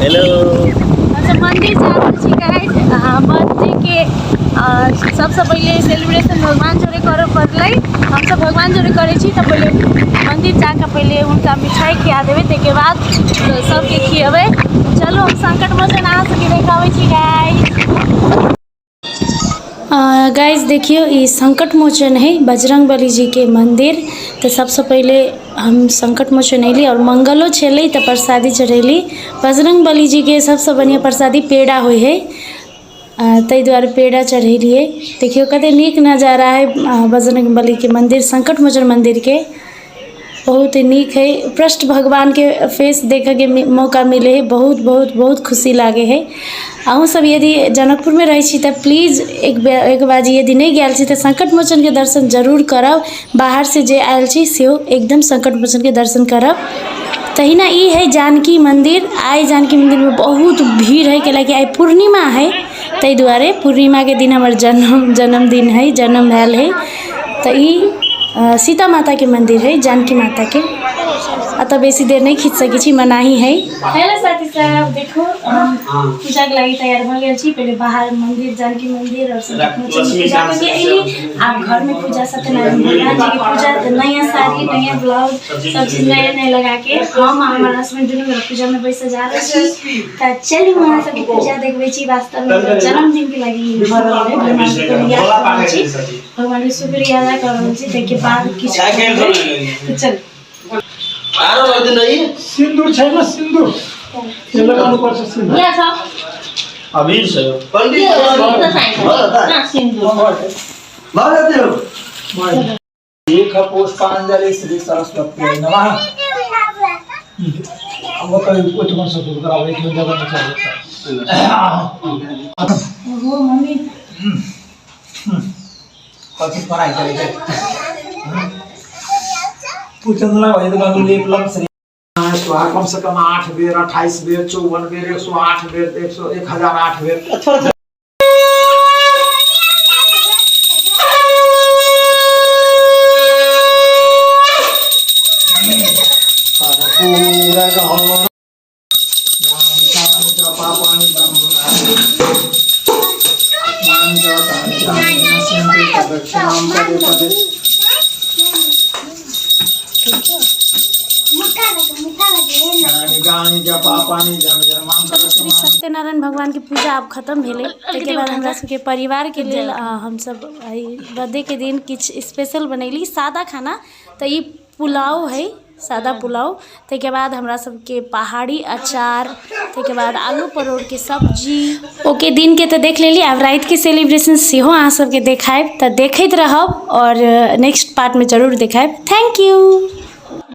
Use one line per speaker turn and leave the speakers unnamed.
Hello.
हमसब मंदिर जा रहल छी गाइस। बर्थडे के सबसँ पहिले सेलिब्रेशन भगवान जोड़े करऽ पड़लै। हमसब भगवान जोड़े करै छी तऽ पहिले मंदिर जाकऽ पहिले हुनका मिठाई खिया देबै, ताहिके बाद सबके खिएबै। चलू हम संकट मोचन अहाँ सबके देखाबै छी गाइस। गाइस देखियौ ई संकट मोचन है बजरंग बली जी के मंदिर। तऽ सबसँ पहिले हम संकट मोचन अयली आओर मंगलो छलै तऽ प्रसादी चढ़ेली। बजरंग बली जी के सबसँ बढ़िआँ प्रसादी पेड़ा होइ है, ताहि दुआरे पेड़ा चढ़ेलियै। देखियौ कते नीक नजारा है बजरंग बली के मंदिर, संकट मोचन मंदिर के बहुत नीक है। फर्स्ट भगवान के फेस देखऽ के मौका मिले है, बहुत बहुत बहुत खुशी लागे है। अहूँ सब यदि जनकपुर में रहै छी तऽ प्लीज एक बार यदि नहि गेल छी तऽ संकट मोचन के दर्शन जरूर करब। बाहर से जे आयल छी सेहो एकदम संकट मोचन के दर्शन करब। तहिना ई है जानकी मंदिर। आइ जानकी मंदिर में बहुत भीड़ है, कैलाकि आइ पूर्णिमा है, ताहि दुआरे पूर्णिमा के दिन हमर जन्मदिन है, जन्म भेल है। तऽ ई सीता माता के मंदिर है, जानकी माता के। अतः बेसी देर नहीं खींच सकै छी, मनाही है। हेलो साथी सब, देखो हम पूजा के लागि तैयार भऽ गेल छी। पहिले बाहर मंदिर जानकी मंदिर और संकट मोचन पूजा करके अयली। आब घर में पूजा सत्यनारायण भगवान जी के पूजा, तऽ नया साड़ी नया ब्लाउज सब चीज नया नया लगा के हम आ हमर हस्बैंड दुनू गोरा पूजा में बैसे जा रहल छी। तऽ चलू अहाँ सबके पूजा देखबै छी। वास्तव में जन्मदिन के लागि भऽ रहल है, भगवान के याद कर रहल छी, भगवान के शुक्रिया अदा कर रहल छी, ताहिके बाद किछु तऽ चलू।
सिन्दूर छै ने, सिन्दूर ये लगाउनु पर्छ, सिन्दूर।
यहाँ छ।
अबीर छ।
एक पुष्पांजलि श्री सरस्वती नमः। अब त ओहिठाम से शुरू कराबै, एक जगह में चल।
ओ मम्मी
कथी पढ़ाइ करै छै? पूजन लगा ये तो लेप लम श्री स्वाहा। कम से कम 8 बेर, 28 बेर, 54 बेर, 108 बेर, 1008 बेर। पूरा गाँव पापानि दक्षिणां पदे पदे। यानि च पापानि जन्म जन्मान्तर।
श्री सत्यनारायण भगवान के पूजा आब खत्म भेलै। ताहिके बाद हमरा सबके परिवार के लेल हमसब एहि बर्थडे के दिन किछु स्पेशल बनैली सादा खाना। तऽ ई पुलाव है, सादा पुलाव। ताहिके बाद हमरा सबके पहाड़ी अचार, ताहिके बाद आलू परोड़के सब्जी। ओके, दिनके तऽ देख लेली, आब रातिके सेलिब्रेशन सेहो अहाँ सबके देखायब, तऽ देखैत रहब और नेक्स्ट पार्टमे जरूर देखायब। Thank you.